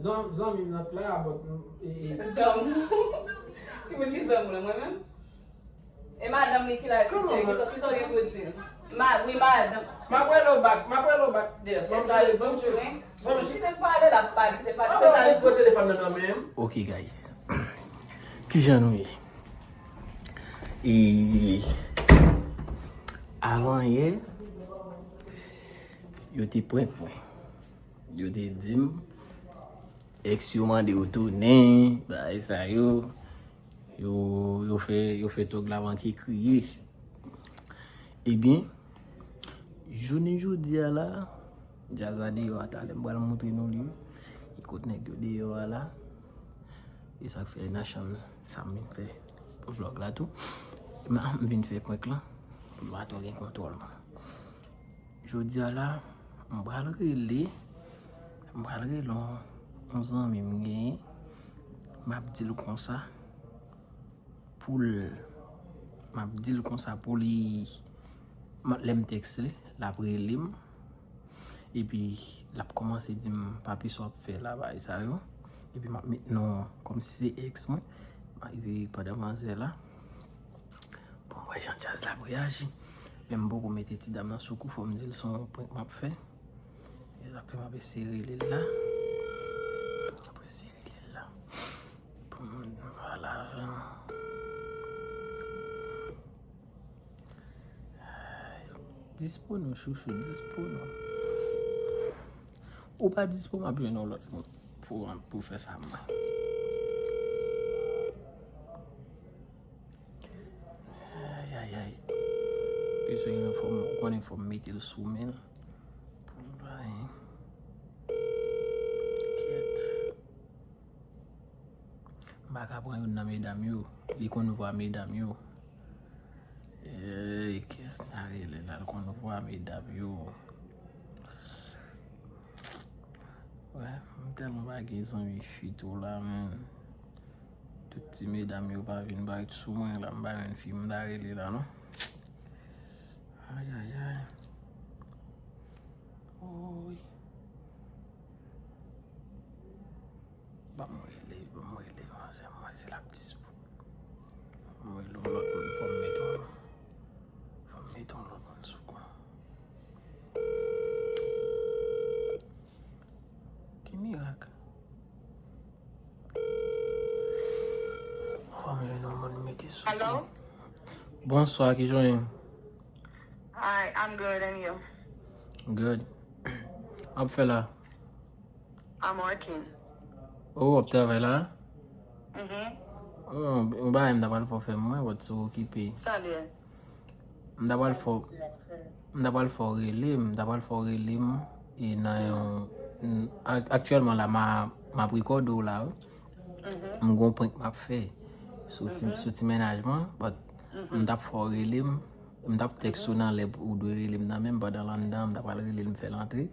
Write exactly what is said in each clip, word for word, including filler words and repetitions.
Zan, zanmi m nan k la, but, e, e. Zanmi w? Ki moun ki zanmi w la, mwen menm? E madanm li ki la, ti cheri, kisa, kisa w gen pou di? Ma, wi, madanm. M ap rele w back, m ap rele w back, D S. Bon, cheri, bon, cheri. Bon, cheri. Kite l pale, l ap pale, kite l pale. Se sa l di. Pran telefòn nan nan men m. Ok, guys. Kijan nou ye? E avan yè, yo te prank mwen. Yo te di m, ex yo mande yo tounen, bagay sa yo. Yo, yo fè, yo fè tòg la manke kriye. Ebyen, jounen jodi a la, djaz la deyò a, talè m pral montre nou li. Kot nèg yo deyò a la. E sa k fè nan chanm sa m vin fè vlòg la tou. M vin fè prank lan pou m pa twò gen kontwòl mwen. Jodi a la, m pral rele, m pral rele yon, yon zanmi m genyen. M ap di l konsa pou l, m ap di l konsa pou li, m, lè m tèks li, l ap rele m. Epi, l ap kòmanse di m, "Papi, sa w ap fè la, bagay sa yo?" Epi, m ap met non, kòmsi se ex mwen. Epi, pandan manzè la, pou m wè jan djaz la ap reyaji. Men m poko mete ti dam nan sou kou, fò m di l se yon prank m ap fè. Egzakteman, m ap eseye rele l la. M ap eseye rele l la. Pou m pale avè l. Dispo non, chouchou, dispo non. Ou pa dispo, m ap jwenn yon lòt moun pou, pou fè sa, mwen. Ay, ay, ay. Bezwen yon fòm, ou konnen fòm mete l sou men l. Pou l pa, hein. Kèt. M pa ka pran youn nan medam yo. Li konn vwa medam yo. Ey, kiyès n a rele la? L konn vwa medam yo. Wè, m tèlman pa gen zanmi fi tou la, men. Tout ti medam yo pa vin parèt sou mwen la, m pa jwenn fi m ta rele la, non. Ay, ay, ay. Oy. Ban m rele, ban m rele manzè m wè si l ap dispo. Ban m rele yon lòt moun, fò m mete yon, fò m mete yon lòt moun sou kou. Ki mirak? Fò m jwenn yon moun mete sou kou. Hello? Bonswa, kijan w ye? Hi, I'm good, and you? Good. W ap fè la? I'm working. Oh, w ap travay la? Mhm. Oh, yon bagay m ta pral fè w fè m, mwen, wè si w okipe. Sa l ye? M ta pral fè w, m ta pral fè w rele m, m ta pral fè w rele m, e nan yon, n-, ak-, aktyèlman la, m a, m ap rekòde w la, wi. Mhm. M gon prank m ap fè sou ti, mhm, sou ti mennaj mwen, but, mhm, m t ap fè w rele m, m t ap tèks ou nan lè ou dwe rele m nan, men m pandan l anndan, m ta pral rele l, m fè l antre.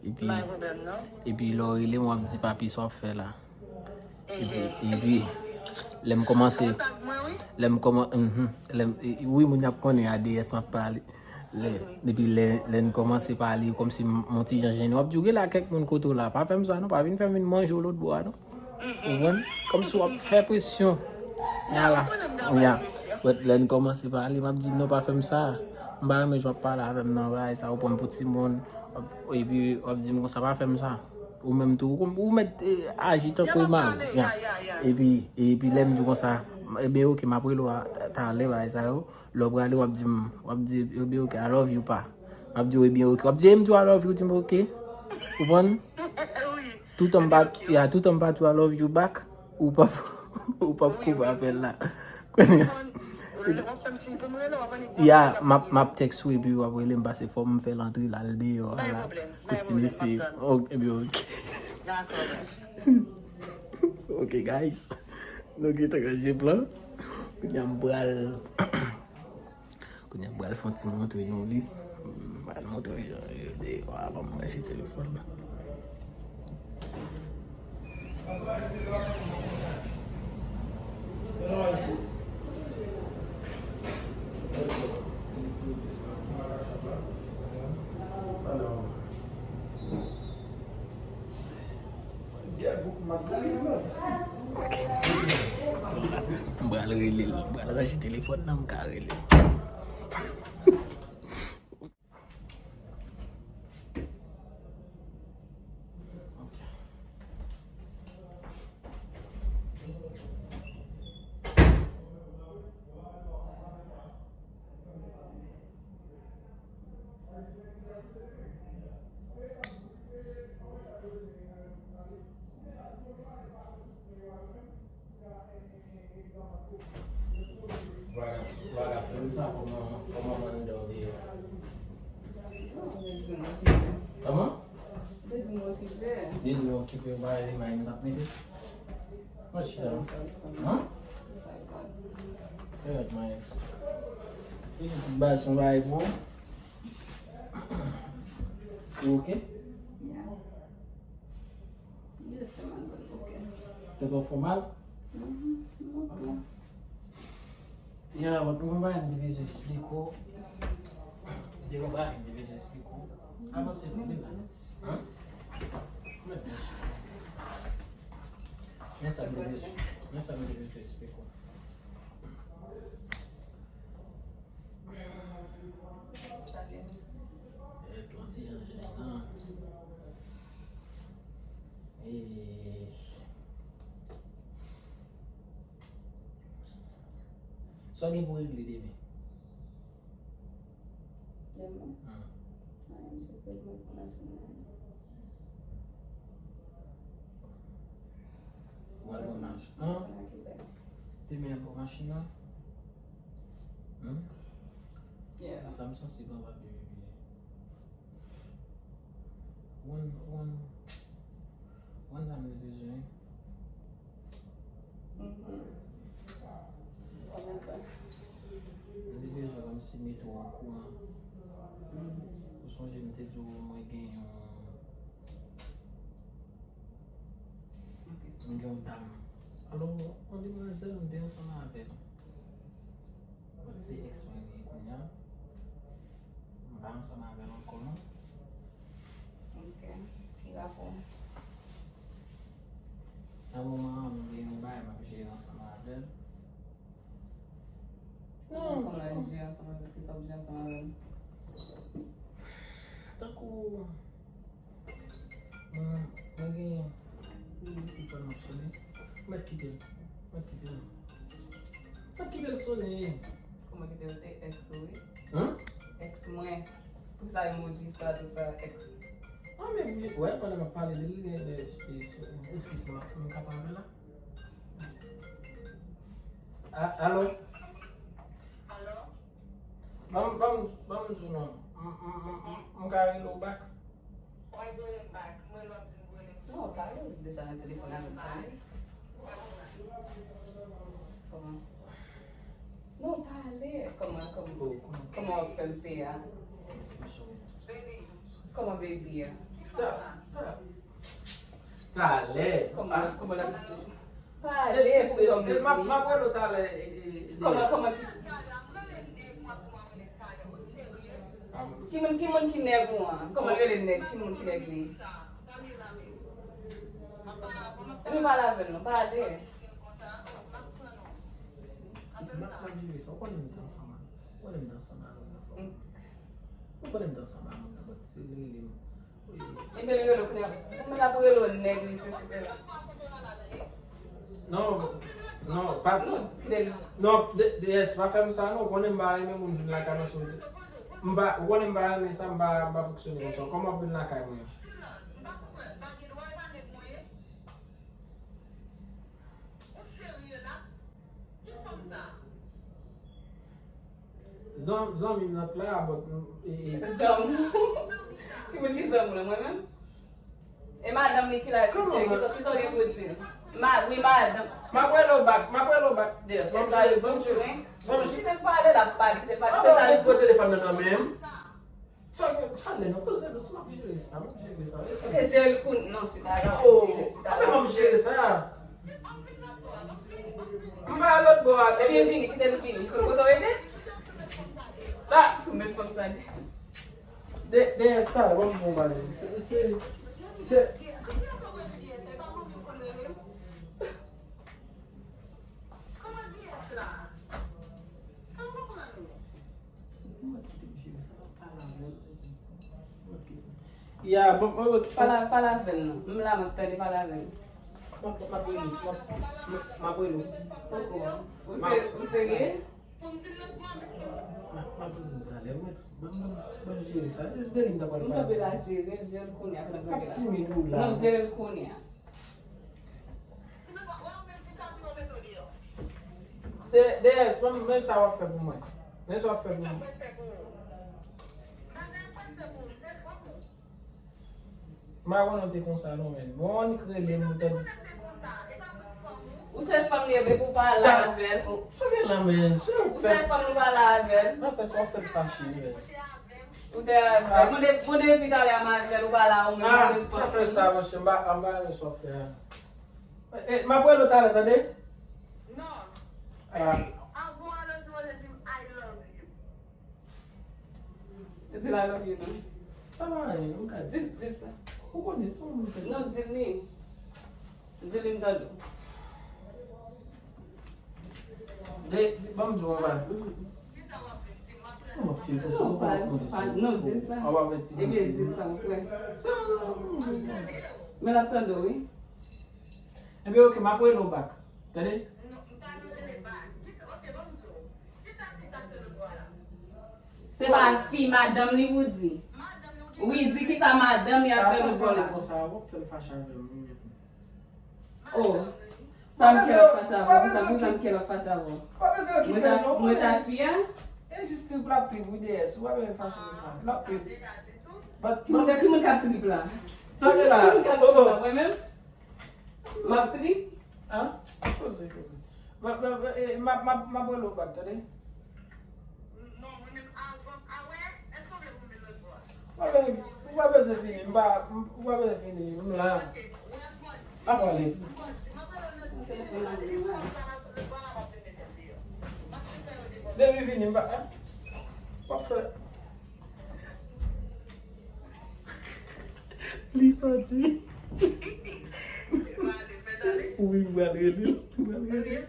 Epi, pa gen pwoblèm, non. Epi lè w rele m, w ap di, "Papi, sa w ap fè la?" Epi, epi, lè m kòmanse, lè m kòman-, mhm, lè m, e, wi, moun y ap konnen a D S m ap pale. Lè, epi lè, lè n kòmanse pale, kòmsi m, m on ti jan jennen, w ap di, "W gen la kèk moun kote w la, pa fè m sa non, pa vin fè m vin manje w lòt bò a non." Ou konprann? Kòmsi w ap fè presyon. Ya la. Ya. But lè n kòmanse pale, m ap di, "Non, pa fè m sa. M pa renmen jan w ap pale avè m nan, bagay sa, ou pran m pou timoun." Epi, w ap di m konsa, "Pa fè m sa." Ou menm tou, ou, ou mèt, eh, aji tankou mari. Ya. Epi, epi lè m di w konsa, "Ebyen, oke, m ap rele w a, ta-, talè, bagay sa yo." Lè w prale, w ap di m, w ap di, "Ebyen, oke, I love you, pa." M ap di w, "Ebyen, oke." W ap di, "E m di w I love you, di m oke." Ou konprann? Wi. Toutan m pa, ya, toutan m pa di w I love you back, ou p ap, ou p ap koupe apèl la. Kounye a, ya, m ap, m ap tèks ou epi w ap rele m pase fò m fè l antre l al deyò a la. Pou ti mesye. Ok, ebyen, ok. Ok, guys. Nou gentan ranje plan. Kounye a m pral Kounye a m pral fè yon ti montre nou li. M pral montre jan yo deyò a, ban m ranje telefòn nan. Ok. M pral rele l. M pral ranje telefòn nan, m ka rele l. Vagabon sa, kòman, kòman mandan w te ye? Kòman? Te di m okipe. Te di m okipe, w pa wè limay m t ap mete? Mwen chita. Hein? Pèmèt mwen. Li di tout bagay se yon bagay pou ou. Ou oke? Yeah. Li te fè mal, but oke. Tèt ou fè w mal? Mhm, oke. Ya, but mwen pa gen de bezwen eksplike w. Gen yon bagay m te bezwen eksplike w. Avanse non, vin la. Hein? Men sa m te bezwen, men sa m te bezwen eksplike w. Èt yon ti jan jenan. Sa w gen pou w regle demen? Demen? Hmm. Anyen, m jis regle machin nan. W al pran machin nan? Demen w al pran machin nan? Hmm? Yeah. Sa m santi pran papye bebe. One, one, one sa m te bezwen. Mhm. Kòman sa? M te bezwen kòmsi mete w okouran. Mhm. Ou sonje m te di w mwen gen yon, m gen yon dam. Alò, yon demwazèl, m te ansanm avè l. Donk, se èks mwen li ye kounye a. M pa ansanm avè l ankò, non. Ok. Ki rapò? Nan moman an, m gen yon bagay m ap jere ansanm avè l. Non. Kòman l ap jere ansanm avè l? Kisa w ap jere ansanm avè l? Tankou Mwen, mwen gen yon telefòn m ap sone. Mèt kite l. Mèt kite l. Mèt kite l sone. Kòman kite l? Se èks ou, wi. Hein? Èks mwen. Poukisa emoji sa, tout sa, èks? Ah, men, wè, pandan m ap pale de li, gen, gen, eskize m, m ka pale la? A-, alo? Alo? Ban m, ban m, ban m di w non. M, m, m, m, m ka rele w back? Mwen rele m back. Mwen rele w ap di m rele m. Non, w ka rele deja nan telefòn avè m pale. Kòman? Non, pale. Kòman, kòman, oh, kòman? Kòman w ap fè m peye a? Baby. Kòman baby a? Ki fanm sa? Ta, ta. Talè. Kòman, kòman l ap di? Pale pou zòm yo. M ap, m ap rele w talè, e, e, e, Kòman, kòman ki, ki moun, ki moun ki nèg ou an? Kòman l rele nèg? Ki moun ki nèg li? Epi pale avè l non, pale. M ap, m ap jere sa. Ou konnen m te ansanm avè l. Ou konnen m te ansanm avè l. Ou konnen m te ansanm avè l, but se li rele m. Ebyen, li rele w kounye a. Kòman l ap rele w nèg li, sesi, sela? Non, non, pa. Non, kite l. Non, de, de, yes, pa fè m sa, non. Ou konnen m pa renmen moun vin lakay mwen sou. M pa, ou konnen m pa renmen sa, m pa, m pa fonksyone konsa. Kòman w ap vin lakay mwen? Zan-, zanmi m nan la, but, e, e. Zanmi w? Ki moun ki zanmi w la, mwen menm? E madanm li ki la, ti cheri, kisa, kisa w gen pou w di? Ma-, wi, madanm. M ap rele w back, m ap rele w back, yes. Ban m jere, ban m jere. Kite l pale, l ap pale, kite l pale. Se sa l di. Pran telefòn nan nan men m. Sa, sa lè nan poze dous, m ap jere sa, m ap jere sa. Kite jere l pou non, chita la, oh, chita la. Sa lè m ap jere sa. M pa lòt bò a. Epi l vini, kite l vini. Kote w rete? La. Ou met fanm sa de. De, de, esta, ban m fè yon bagay. Se, se, se. Ya, bon, bon, bon. Pale, pale avè l non. M la, m ap tande, pale avè l. M ap, m ap rele, m ap, m ap rele w. Poko. Ou se-, ou serye? M ap, m ap rele w talè. Mwen, ban m, ban m, ban m jere sa. Deli m ta pral pale. M kanpe la, jere l, jere l kounye a, pandan m kanpe la. Timid ou la. Non, jere l kounye a. De-, D S, men, men sa w ap fè pou mwen. Men sa w ap fè pou mwen. M pa konnen w te konsa non, men. Bon, annik rele m, ou tande. Ou sèl fanm li ye, epi w pale avè l. Sa gen la, men. Ou sèl fanm li pale avè l. Nan fè sa w ap fè m fache, men. Ou te avè l. Bon, de-, bon, depi talè a m avè l, ou pale a ou menm, ou sèl fanm. Ah, pa fè sa, monchè, m pa, m pa renmen sa w ap fè a. Eh, m ap rele w talè, tande? Non. Ah. Epi, anvan w ale, w sipoze di m, "I love you." Di l "I love you" non. Sa pa anyen, ou ka di. Di l, di l sa. Ou konnen, se yon moun ki... Non, di l li. Di l li m tande w. De, ban m di w yon bagay. Non, m ap tire konsa, non, pa, pa, non, di l sa. Ebyen, di l sa, ou kwè. Men l ap tande w, wi. Ebyen, oke, m ap rele w back. Tande? Se pa fi, madanm li ou di. Wi, di kisa madanm li ap fè lòt bò la. Konsa, w ap fè l fache avè m, wi. Oh, sa m kè l ap fache avè w, pou sa, pou sa m kè l ap fache avè w. Mwen ta, mwen ta fi a? E jis trip l ap trip, wi, D S, ou pa bezwen fache pou sa. L ap trip. Bon, gen ki moun k ap trip la? Sa vle la? Ki moun k ap trip la? Mwen menm? M ap trip? An? Poze, poze. M ap, m ap, e, m ap, m ap, m ap rele w back, tande? Non, mwen menm avan, a wè, èske w vle pou m vin lòt bò a? Ou pa bezwen, ou pa bezwen vini, m pa, ou pa bezwen vini, m la. Pa pale. Depi vini, m pa, pa fè. Li sòti. Wi, m pral rele l. M pral rele l.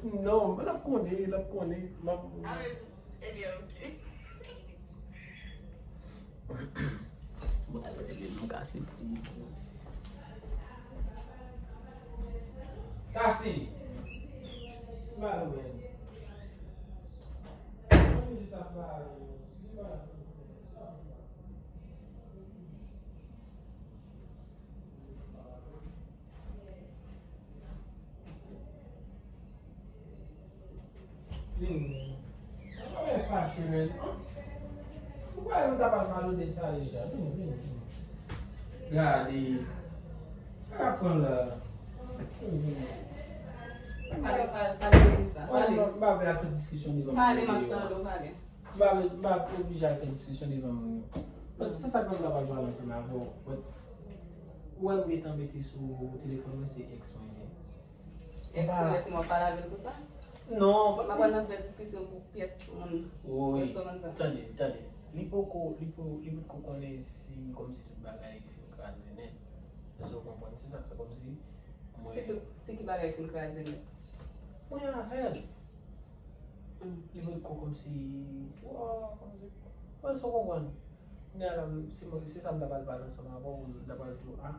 Non, l ap konnen, l ap konnen. M ap... Bon, m pral rele l, m kase. Kase. Mal, men. Vini, men. Mwen fache, men. Ou kwè nou ta pral pale de sa deja? Vini, vini, vini. Gade. Sa k ap pran la? Vini, vini. Pale, pale, pale de sa. Pale. M pa vle al fè diskisyon devan moun yo. Pale, m ap tande w pale. M pa vle, m pa oblije al fè diskisyon devan moun yo. But se sa k fè m ta pral pale ansanm avè w. But ou wè m gentan mete sou telefòn mwen se ex mwen ye. Ex ou lè kòman w pale avè l konsa? Non, pa... M pa pral nan fè diskisyon pou pyès moun. Wi, tande, tande. Li poko, li po, li potko konnen si kòmsi tout bagay fin kraze nèt. Èske w konprann? Se sa k fè kòmsi mwen... Si tout, si ki bagay fin kraze nèt? Mwen avè l. Li potko kòmsi twò, kòmsi... Mwen, èske w konprann? Kounye a la, m, se mwen, se sa m ta pral pale ansanm avè w, m ta pral di w, a,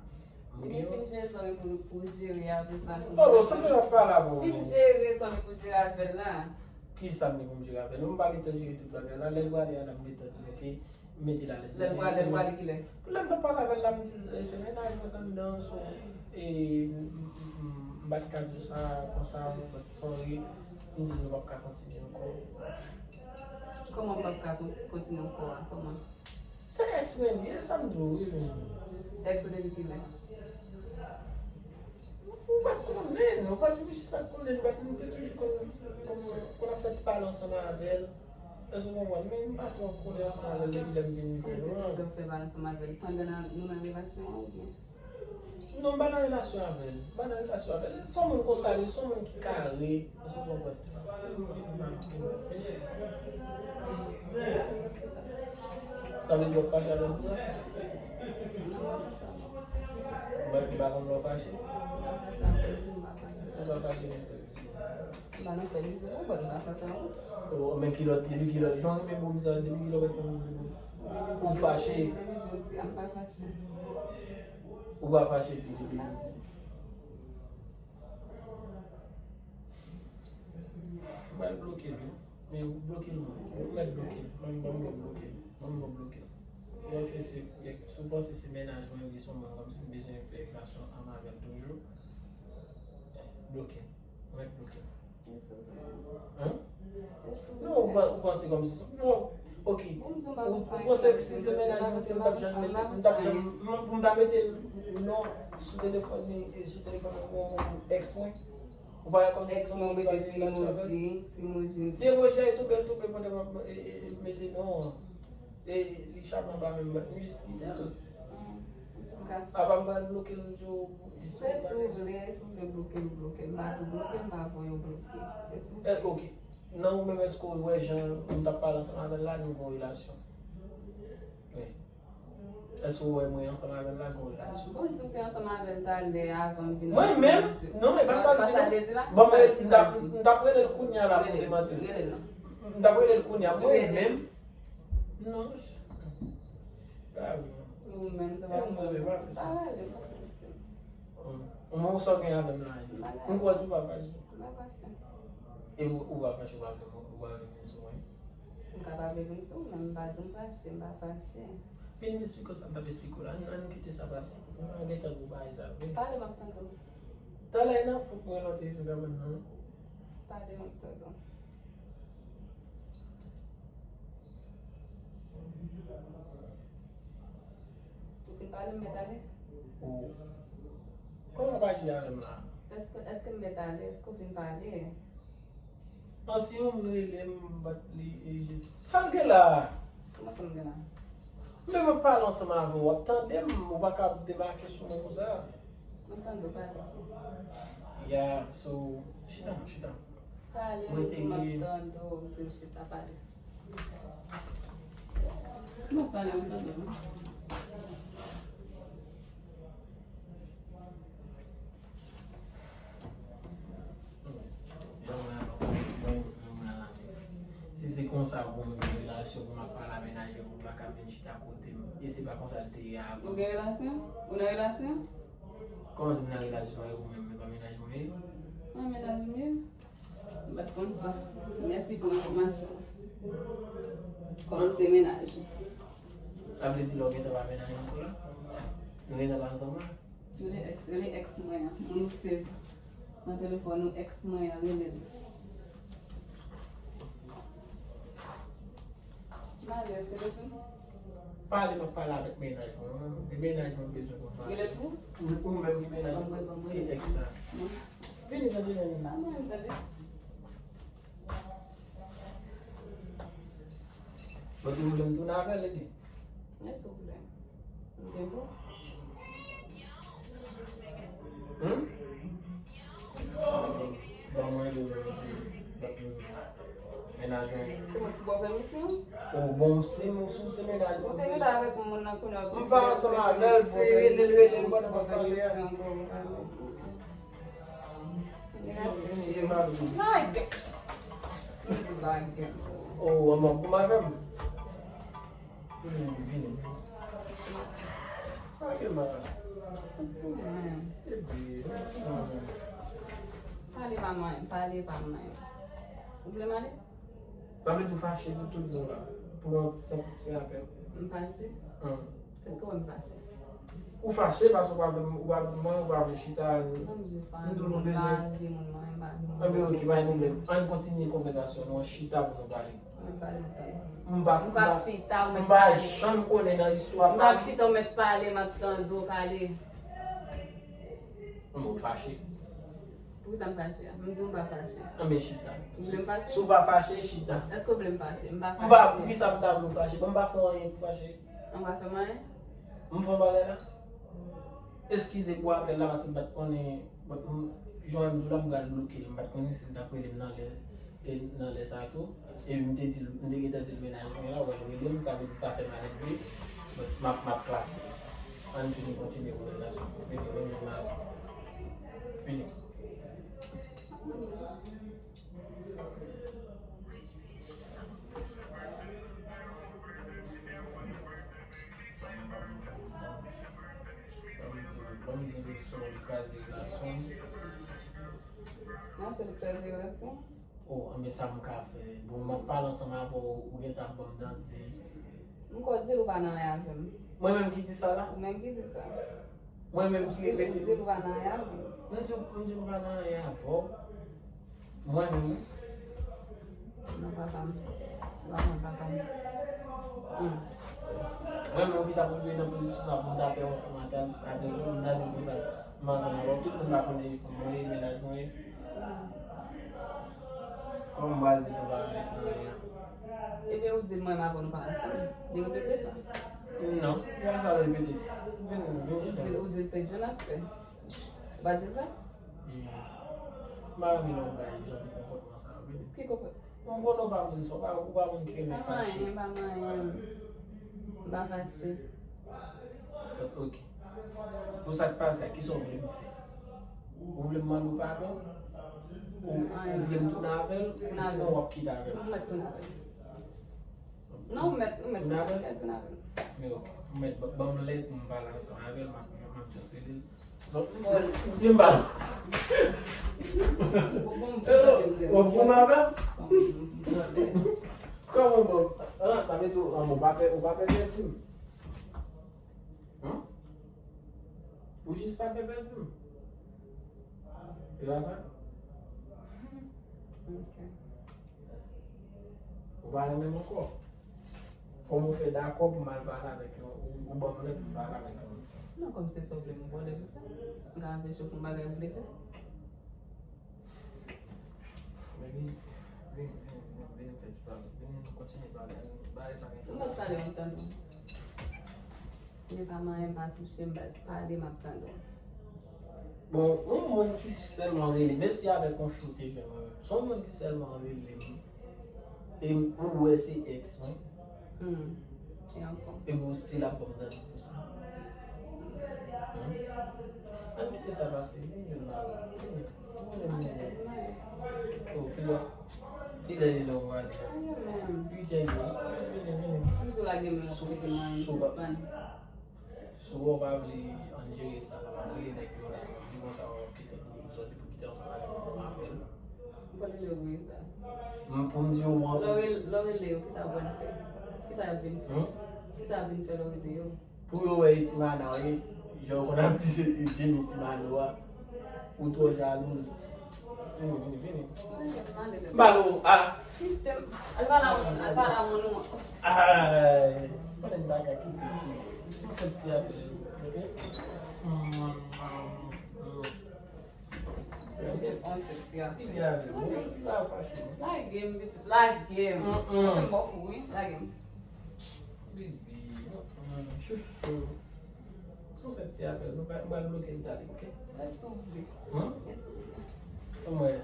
m gen yon... Ebyen, fin jere sa w gen pou, pou jere apre sa. Oh, sa m ap pale avè w. Fin jere sa w gen pou jere avè l la. Kisa m gen pou m jere avè l? M pa gentan jere tout bagay la. Lè l prale a la, m gentan di l, oke, m mete l alèz. Lè l prale, lè l prale kilè? Lè m t ap pale avè l la, m di l, e, se mennaj mwen k anndan, so, e, m, m, m, m pa t ka di w sa konsa, but sorry, m di l nou p ap ka kontinye ankò. Kòman p ap ka kon-, kontinye ankò a? Kòman? Se ex mwen li ye, sa m di w, wi, men. Ex ou depi kilè? Ou pa t konnen, ou pa t, jis pa t konnen, nou pa t, nou te toujou konn, konn, konn ap fè ti pale ansanm avè l. Èske w konprann? Men m pa twò kole ansanm avè l depi lè m vin jwenn ou an. Ou te toujou ap fè pale ansanm avè l pandan nan, nou nan relasyon an oubyen? Non, m pa nan relasyon avè l. M pa nan relasyon avè l. Se yon moun konsa, li se yon moun ki kare. Èske w konprann? Sa vle di w ap fache avè l pou sa? Ou pa, ou pa konn lè w fache? Ou pa fache, men. M pa nan fè mizè, ou pa nan fè sa, non. Oh, men kilòt, depi kilòt, jan w renmen bon mizè, depi kilòt w renmen bon. Ou fache. Depi jodi a, m pa fache. Ou pa fache pi depi jodi. M pral bloke l, wi. Men ou bloke l, mwen. Ou mèt bloke l. Mwen, mwen, mwen bloke l. Mwen, mwen bloke l. Ou panse se, si w panse se mennaj mwen, wi, se yon moun kòmsi m bezwen fè relasyon ansanm avè l toujou. Bloke l. Ou mèt bloke l. Hein? Non, ou pa- ou panse kòmsi. Bon, ok. Ou panse ke si se mennaj mwen, m t ap janm mete, m t ap janm, m, m t ap mete non sou telefòn li, e sou telefòn mwen, ex mwen. Ou pa wè kòmsi se yon moun ki pa gen relasyon avè l? Ti emoji, ti emoji. Ti emoji a tou bèl, tou bèl pandan m ap, e, e, e, mete non an. E li chape anba men m, m jis kite l. Apa m pral bloke l, m di w, jis. Men si w vle, si w vle bloke m, bloke m. M pa di w bloke m, m pa voye w bloke. Men si w vle. Eh, ok. Nan ou menm, èske w wè jan m t ap pale ansanm avè l la, nou gen yon relasyon? Wi. Èske w wè mwen ansanm avè l la, gen yon relasyon? Bon, m di w te ansanm avè l talè, avan m vin. Mwen menm? Non, e pa sa l di, non. Bon, m t ap, m t ap rele l kounye a la pou demanti l. M t ap rele l kounye a, mwen menm. Non, monchè. Ou menm, sa pa mwen, pa fè sa. Mwen, ou sa w gen avè m la? M kwè tou pa fache. E ou, ou pa fache, ou pa vle, ou pa vle vin sou mwen? M kapab vin sou ou, men m pa di m fache, m pa fache. Vin m esplike w sa m t ap esplike w la. Ann, ann kite sa pase. M pa gen tan pou bagay sa, wi. Pale, m ap tande w. Talè nan fout mwen lòt e sou kabann nan. Pale, m ap tande w. Ou fin pale, m mèt ale? Ou. Kòman w pa jwe avè m la? Èske, èske m mèt ale? Èske w fin pale? An, si yon moun rele m, m bat li, e jis. Sa l gen la? Kòman sa m gen la? Men m ap pale ansanm avè w, w ap tande m, ou pa ka debake sou mwen konsa. Mwen tande w, pale. Ya, so, chita non, chita. Pale, mwen di m ap tande w, di m chita, pale. Non, pale, mwen tande w. Si se konsa pou mwen gen relasyon pou m ap pale a mennaj mwen pou l pa ka vin chita kote m, e se pa konsa l te ye avan. Ou gen relasyon? Ou nan relasyon? Kòman se m nan relasyon e ou menm, e pa mennaj mwen ye? Mwen mennaj m ye. M pa t konn sa. Mèsi pou enfòmasyon. Kòman se mennaj ou? Sa vle di lè w gentan pa mennaj mwen ankò la? Nou gentan pa ansanm la? Rele ex, rele ex mwen an. Moun ou save nan telefòn ou, ex mwen an, rele l. Malè, te bezwen. Pale, m ap pale avèk mennaj mwen. E mennaj mwen bezwen konn pale. Rele l pou? Ou, ou menm ki mennaj mwen. Ban mwen, ban mwen. E ex la. Non. Vini, tande, vini. Pa mwen, tande. Bon, ou vle m tounen avè l, epi? Men si w vle. M gen pou. Hmm? Ban mwen de mennaj mwen. Se mwen ki ba w pèmisyon? O, bon, si m, si w se mennaj mwen. Ou te gentan avèk yon moun nan kounye a. M pa ansanm avè l, se rele l, rele l pandan m ap pale a. Negatif, cheri. Blague. Blague. O, anmò, kouman avè m? Vini, vini. Sa ke m a santi mwen. Epi, pale pa mwen, pale pa mwen. Ou vle m ale? Sa vle di w fache pou tout bon la. Pou yon senp ti apèl. M fache? Hmm. Èske w wè m fache? Ou fache paske w pa vle, ou pa vle mwen, ou pa vle chita. M di w nou bezwen. Anben, ok, pa gen pwoblèm. Ann kontinye konvèsasyon nou an, chita pou nou pale. M pa, m pa chita, ou mèt pale. M pa janm konnen nan istwa pa m. M pa chita, ou mèt pale, m ap tande w pale. Bon, ou fache. Poukisa m fache a? M di w m pa fache. Anben, chita. Ou vle m fache? Si w pa fache, chita. Èske w vle m fache? M pa fache. M pa, poukisa m ta vle w fache? Bon, m pa fè w anyen pou fache. An pa fè m anyen? M fè yon bagay la? Eskize pou apèl la, paske m pa t konnen, but m, jan m di w la, m pral bloke l. M pa t konnen si l t ap rele m nan lè, e, nan lè sa a tou. E m te di l, m te gentan di l mennaj mwen la, wè l rele m, sa vle di sa fè malèt vre. But m ap, m ap klase. Ann fini kontinye konvèsasyon. Vini, vini, vini. Vini. Li kraze relasyon. Nan se li kraze relasyon? Oh, anben sa m ka fè? Bon, m ap pale ansanm avè w, ou gentan ap ban m danti. M ko di l ou pa nan anyen avè m. Mwen menm ki di sa la? Ou menm ki di sa. Mwen menm ki repete. Di l ou pa nan anyen avè m. M di, m di m pa nan anyen avè w. Mwen menm. Non, papa m. Papa m, papa m. Hmm. Mwen menm ki ta pou rive nan pozisyon sa pou m ta fè yon fanm atè, atè, m ta di konsa, m ansanm avè w, tout moun pa konnen ki fanm mwen ye, mennaj mwen ye. Kòman m pral di nou pa nan anyen? Ebyen, ou di l mwen menm avè w nou pa ansanm. Li repete sa? Non, se pa sa l repete. Vin, vin chita. Ou di l, ou di l se John ap fè. Ou pa di l sa? Hmm. M pa renmen lè w bay John konpòtman sa yo, vini. Ki konpòtman? Bon, bon, non, pa moun sa, ou pa, ou pa moun ki renmen fache. Pa manyen, pa manyen. M pa fache. Ok. Pou sa k pase a, kisa w vle m fè? Ou vle m mande w padon? Ou, ou vle m tounen avè l? Tounen avè l. Sinon w ap kite avè l? M mèt tounen avè l. Non, ou mèt, ou mèt tounen avè l, tounen avè l. Men ok. Ou mèt ba-, ban m lè pou m pale ansanm avè l, m ap, m ap just rele l. Bon, di m ba. Ou bon avè m? Kòman bon? Ah, sa vle di ou, ah, ou pa pè, ou pa pè pèdi m? Hum? Ou jis pa pè pèdi m? E pa sa? Ok. Ou pa renmen m ankò? Kòman w fè dakò pou m al pale avèk yon, ou, ou ban m lè pou m pale avèk yon moun? Non, kòm se sa w vle m ba w lè pou fè. M ka anpeche w fè yon bagay ou vle fè. Men vini, vini, vini, vini, vini, fè ti pale. Vini, nou kontinye pale. Bagay sa gen. M pa t pale, m ap tande w. Men pa manyen, pa touche m, baz. Pale, m ap tande w. Bon, yon moun ki sèlman rele, mèsi avèk yon fi w te jwenn mwen menm. Se yon moun ki sèlman rele m. E ou wè se ex mwen. Hmm. E ankò. Epi ou still ap ban m tande pou sa. Hmm? Ann kite sa pase. Vini jwenn mwen. Vini. Vini, vini, vini. Oh, kilè, kilè li lè ou ale a? Vini, vini, vini. Vini, vini. M di w lage men w pou mete mwen sispann. Si w pa vle ann jere sa, pa rele nèg yo la, di konsa w ap kite l pou sòti pou kite ansanm avèk mwen, m apèl. Ou pa rele yo pou sa. M, pou m di yo, mwen. Lè w rele, lè w rele yo, kisa yo pral fè? Kisa y ap vin fè? Hmm? Kisa y ap vin fè lè w rele yo? Pou yo wè e ti Mana w ye, jan yo konn ap di Jimmy ti Mana w a. Ou twò jalouz. Vini, vini, vini. M pale w, ah. Al pale a moun, al pale a moun ou an. Ay, konnen bagay ki plis. Sou sèt ti apèl, ok? Se yon sèt ti apèl. Li gen avè w, li pa fache. Lage m, pitit, lage m. Mm, mm. Mwen fè m bò kou, wi, lage m. Bibi, mm, mm, chouchou. Sou sèt ti apèl, nou pa, m pral bloke l talè, ok? Lè si w vle. Hum? Lè si w vle. Kòman e?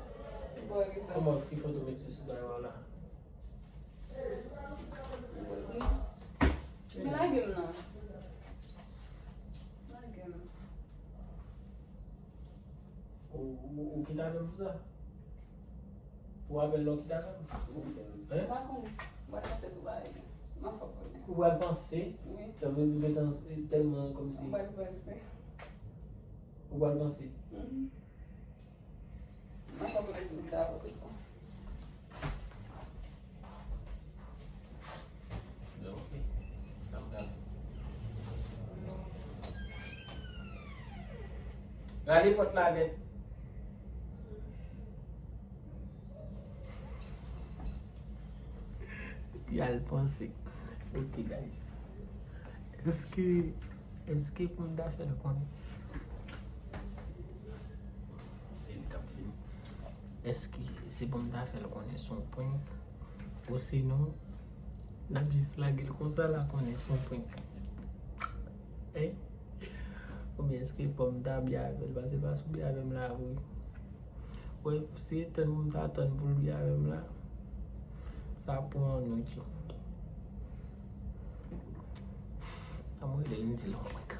Bò ki sa? Kòman ki foto mete sou bay la? Men lage m non. Lage m. Ou, ou, ou kite avè m pou sa? Ou apèl la ou kite avè m? Hein? M pa konnen. M pral panse sou bagay la. M pa konnen. Ou pral panse? Wi. Sa vle di ou gentan tèlman kòmsi. M pral panse. Ou pral panse? Mhm. M pa konnen si m dakò avèk ou. Ok. Sa m ka fè. Rale pòt la nèt. Y al panse. Ok, guys. Èske, èske pou m ta fè l konnen? Se li k ap fini. Èske se pou m ta fè l konnen se yon prank? Osinon, n ap jis lage l konsa la konnen se yon prank? Hein? Oubyen èske fò m ta byen avè l? Paske l pa sou byen avè m la vre. Wè, se tann pou m ta tann pou l byen avè m la. Sa pran yon jou. Sa mwen rele l, m di l yon prank.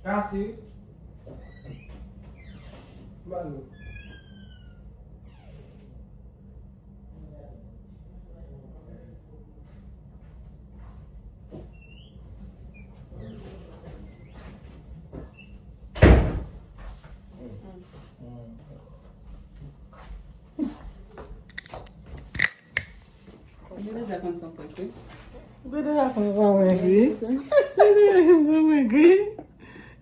Kase. Malo. Yo deja konn se yon prank, wi. Ou te deja konn se yon prank, wi. Ou te deja konn se yon prank, wi.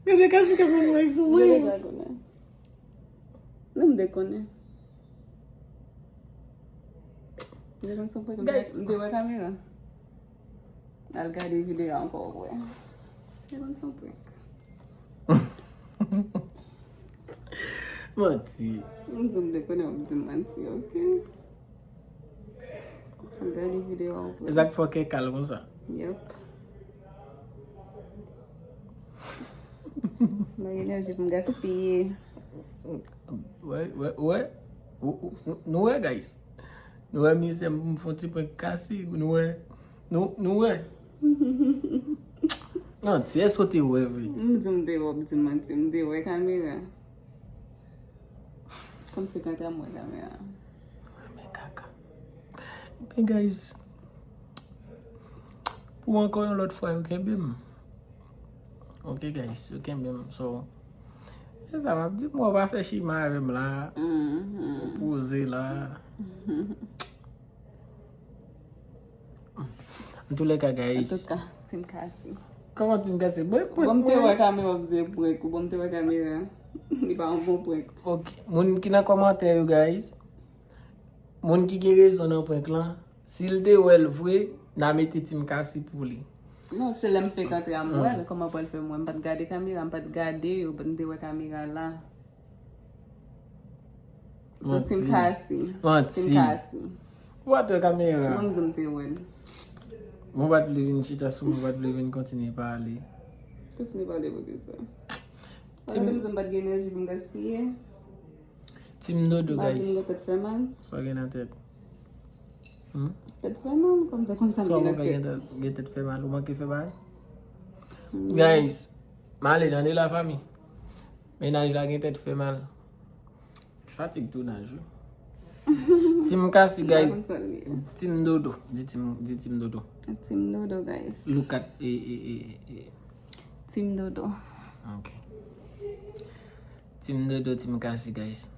Gade Cassie k ap fè prank sou mwen. Yo deja konnen. Non, m te konnen. M te konn se yon prank, m te wè kamera. Al gade videyo a ankò, ou wè. M te konn se yon prank. Manti. M di m te konnen, w ap di m manti, ok? Gade videyo a ou. E sa k fè w kè kal konsa. Yep. Mwen gen enerji pou m gaspiye. Wè, wè, wè. Nou wè, guys. Nou wè mizè m fon ti prank Cassie. Nou wè. Nou, nou wè. Non, ti esko te wè vre. M di m te wè, w ap di m manti. M te wè kamera. Kòm se kanta mwen kamera. Men kaka. Men guys, pou ankò yon lòt fwa yo kenbe m. Ok guys, yo kenbe m. So, se sa m ap di, mwen pa fè chima avè m la. Ou poze la. Antoulèka guys. Antouka, Team Cassie. Kòman Team Cassie? Mwen, mwen, Bon, m te wè kamera ap di prank ou. Bon, m te wè kamera. Li pa yon bon prank. Ok. Moun ki nan kòmantè yo, guys. Moun ki gen rezon nan prank lan. Si l te wè l vre, n a mete Team Cassie pou li. Non, se lè m fenk antre a m wè l. Kòman pral fè m wè? M pa t gade kamera, m pa t gade yo, m te wè kamera la. So, Team Cassie. Team Cassie. Ou pa t wè kamera. Mwen, m di m te wè l. Mwen pa t vle vin chita sou mwen, pa t vle vin kontinye pale. Kontinye pale pou kisa? Ou pa tande m di m pa t gen enèji pou m gaspiye? Team Dodo, guys. Tèt fè mal. Sa gen nan tèt? Tèt fè mal, kòm fè konsa m gen nan tèt. Gen tèt fè mal, ou manke fè mal? Guys, m ale tande la fanmi. Mennaj la gen tèt fè mal. Fatig tounaj wi. Team Cassie, guys. Team Dodo. Di Team, di Team Dodo. Team Dodo, guys. Look at e, e, e, e. Team Dodo. Ok. Team Dodo, Team Cassie, guys.